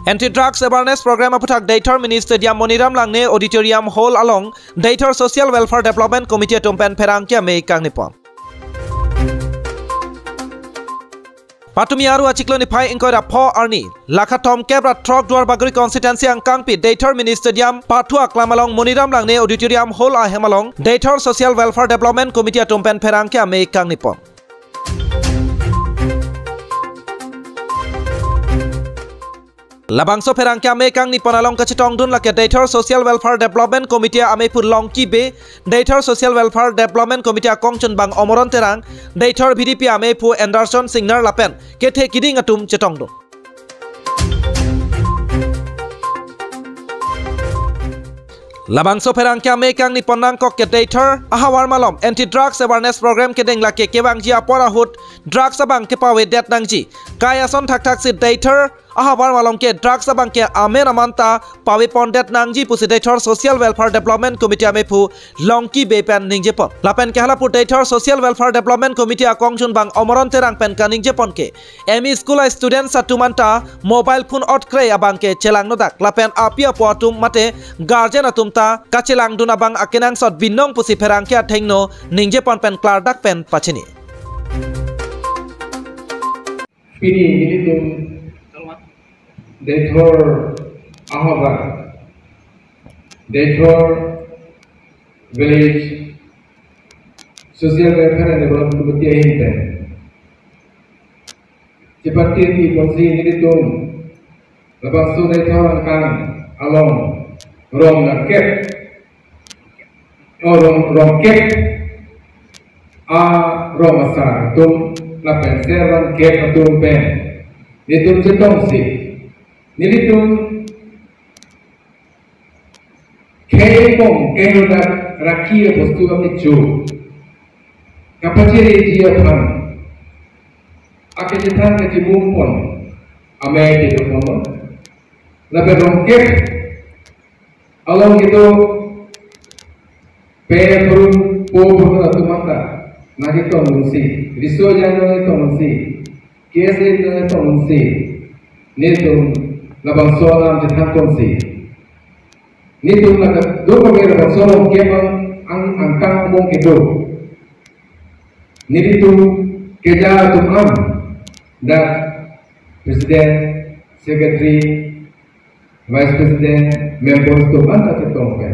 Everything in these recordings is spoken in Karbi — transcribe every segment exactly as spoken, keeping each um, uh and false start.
Anti Drugs Awareness Program aphuthak Deithor Mini Stadium Moniram Langne Auditorium Hall along Deithor Social Welfare Development Committee atum pen pherangke amei kangni pon. Patumi aru achiklo niphai ingkoi ra pho arni, lakha thomkep ra throk Duarbagori constituency angkangpi Deithor Mini Stadium pathu aklam along Moniram Langne Auditorium Hall ahem along Deithor Social Welfare Development Committee atum pen pherangke amei kangni pon. Labangso pherangke amei kangni pon along kachetongdun lake Deithor Social Welfare Development Committee ameiphu Longki Bey, Deithor Social Welfare Development Committee akongchunbang Omoron Terang, Deithor V D P ameiphu Anderson Singnar lapen kethe kiding atum chetongdun. Labangso pherangke amei kangni pon nangkok ke Deithor ahavar malom Anti Drugs Awareness Program kedeng lake kevangji apor ahut drugs abang kepavedet nangji. Kai ason thakthaksi Deithor ahavar malom ke drugs abang ke amen aman ta pavepondet nangji pusi Deithor Social Welfare Development Committee ameiphu Longki Bey pen ningjepon. Lapen ke halapu Deithor Social Welfare Development Committee akongchunbang Omoron Terang pen kaningjepon ke M E school a students atum anta mobile phone otkre abang ke chelangnodak lapen api apo atum mate guardian atum ta kachelangdun abang akenangsot binong pusi pherangke athengno ningjepon pen klardak pen pachini. Pini nelitum Deithor ahavar, Deithor Village Social Welfare and Development Committee ahin pen chepatir kiponsi nelitum labangso Deithor angkang along rong nangkep, oh, rong, rongkep arong asar atum lapen servant kep atum pen nelitum chetongsi nelitum khei pong kehuna raki abostu akecho kapacheriji aphan akechethan kachimum pon amei kedo pon. Lapen rongkep along kedo pe phurun po phurun atum anta nangketongdunsi, riso jang nangketongdunsi, K S A nangketongdunsi, nelitum labangso alam chethanponsi, nelitum la kadokave labangso rongkep ang angkang among kedo, nelitum keja atum an, dak President, Secretary, Vice President, members atum anta chetong pen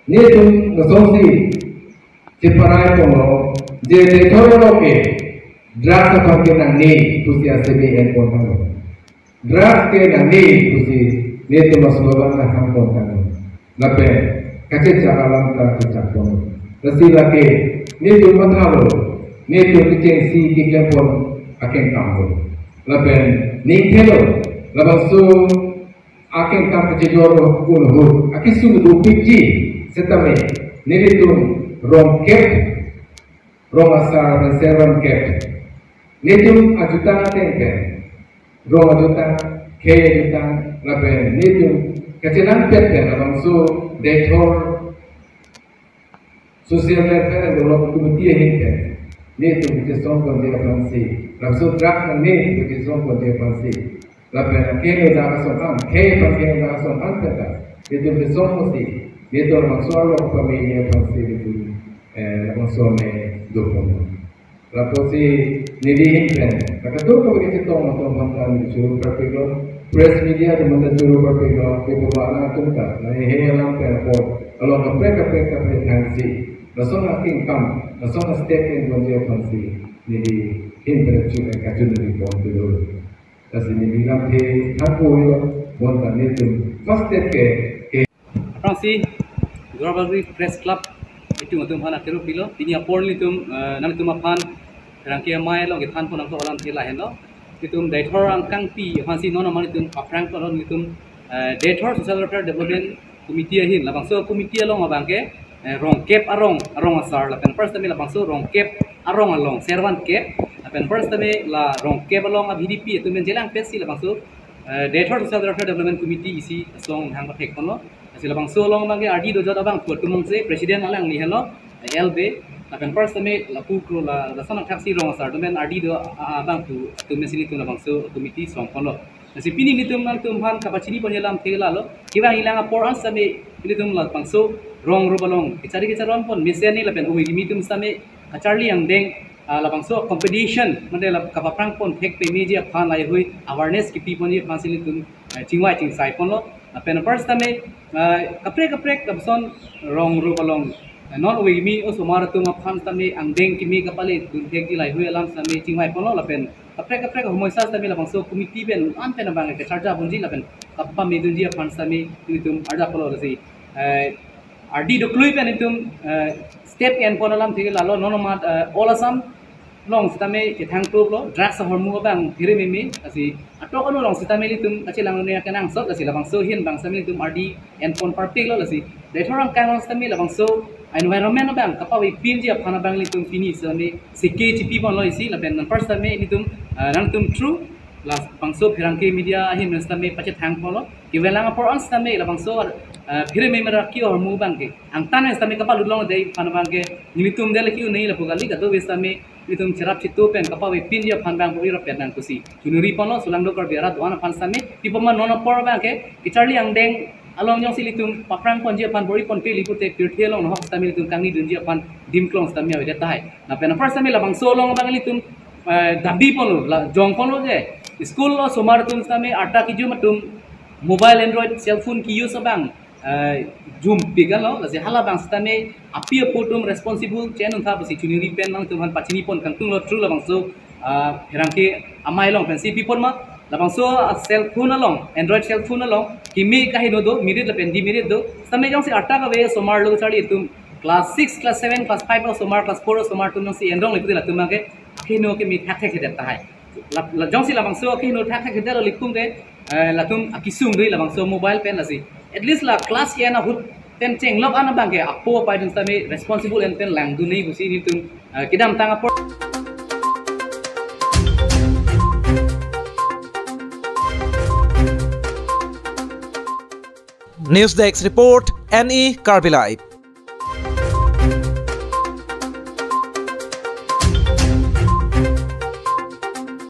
nelitum lasonsi cheparai ponlo je Deithor along ke drugs aphan ke nangne pusi asemi enpon tanglo. Drugs ke nangne pusi nelitum slogan nangkangpon tanglo. Lapen kachechak alam ta kechak pon. Lasi lake nelitum mathalo, nelitum kechengsi keklempon akengkam lo. Lapen ningthelo, labangso akengkam kachejor un ahut akesung dopikji setame nelitum rongkep, rong asar pen servant kep, nelitum ajutang ateng pen, rong ajutang, khei ajutang, lapen nelitum kachelangpet pen labangso Deithor Social Welfare and Development Committee ahin pen nelitum kachesongponji aphansi, labangso drugs nangne kachesongponji aphansi, lapen akeheno dak ason an, khei aphan keheno dak ason an pen ta nelitum chesongponsi, nelitum labangso arlo pameme aphansi nelitum, eh, labangso amei dopon. Lapusi neli ahin pen la kadokave kachetong atum aphan ta neli choro parpiklo, press media atum aphan ta choro parpiklo, kepabana atum ta, la hehe alam pen apot along kaprek kaprek kaprek thangsi, lason akengkam, lason astep enponji aphansi neli ahin pen chu kachun neli pon pilo. Lasi neli lamthe thanpo lo, bonta nelitum first step ke, ke. Aphrangsi Duarbagori Press Club itum atum aphan akero pilo. Pini apor nelitum, eh, nanglitum aphan pherangke amei along kethanpon nangkok alamthe lahenlo. Nelitum Deithor angkangpi aphansi non amat nelitum aphrang pon nelitum, eh, Deithor Social Welfare Development Committee ahin labangso committee along abang ke, eh, rongkep arong, arong asar, lapen first time labangso rongkep arong along servant kep, lapen first time la rongkep along a-V D P atum pen chelangpetsi labangso, eh, Deithor Social Welfare Development Committee isi asong hang pathek ponlo. Lasi labangso along abang ke ardi dojot abangphu atum alongsi president alangli henlo, eh, L Bey, Lapen first time lapu kro la lason athak si rong asar domen ardi do a- abang tu tu mesi nelitum labangso committee song ponlo. Lasi pini nelitum nangtum aphan kapachini pon alam thek lalo. Kevang ilang apor an sitame nelitum labangso rong rup along kechari kecharon pon mesen ni lapen ove kimi atum sitame kacharli angdeng ah, labangso competition mate la kapaprang pon thek pemeji aphan laheihui awareness kipi ponji aphan si nelitum ah, chingvai chingsai ponlo. Lapen first time ah, kaprek kaprek lapuson rong rup along ah, non ove kimi osomar atum aphan sitame angdeng kimi kapale dun thekji laheihui alam sitame chingvai ponlo lapen kaprek kaprek ahormu sitame labangso committee pen an pen abang kecharja ponji lapen kapamedunji aphan sitame nelitum arja ponlo. Lasi eh, ardi doklui pen nelitum eh, step en pon alam thek lalo. Non amat eh, All Assam along sitame kethang tup lo drugs ahormu abang phere meme. Lasi atok ano along sitame nelitum kachelang ne akenangsot. Lasi labangso ahin abang sitame nelitum ardi en pon parpik lo. Lasi dethor angkang along sitame labangso environment abang kapave pinji aphan abang nelitum pini sitame seke chipi ponlo isi lapen non first time nelitum ah, nangtum through labangso pherangke media ahin men sitame pachethang ponlo. Kevelang apor an sitame labangso ah, phere meme raki ahormu abang ke angtan men sitame kapalut longde aphan abang ke nelitum dele ki unei lapu kali kadokave sitame nelitum cherap chitu pen kapave pinji aphan abang puri rapet nangkusi chunuri ponlo. Sulang do Karbi arat do-an aphan sitame pipoma non apor abang ke kecharli angdeng along jongsi nelitum paprang ponji aphan puri pon pili pute pirthe along nahok sitame nelitum kangnidunji aphan dim klong sitame avedet tahai. Lapen first time labangso along abang nelitum eh, dabi ponlo, la jong ponlo je school osomar atum sitame arta kijum atum mobile Android cell phone ki-use abang eh, jumpik anlo. Lasi hala abang sitame api apo atum responsible chen untha pusi chunuri pen nangtum aphan pachini pon kangtung lo through labangso ah, pherangke amei along pensi pi ponma. Labangso ah, cell phone along, Android cell phone along kimi kaheno do, merit lapen demerit do. Sitame jongsi arta kave osomar lo kacharli atum class six, class seven, class five osomar, class four osomar atum jongsi en rong le pute latum abang ke akeheno ke mi thakthak kedet tahai. La, la jongsi labangso akeheno thakthak kedet lo likpum ke eh, latum akesung dui labangso mobile pen. Lasi at least la class en ahut pen chenglok an abang ke apo apai atum sitame responsible en pen langdun nei pusi nelitum eh, kedamtang apor. News Desk Report, N E Karbi Live.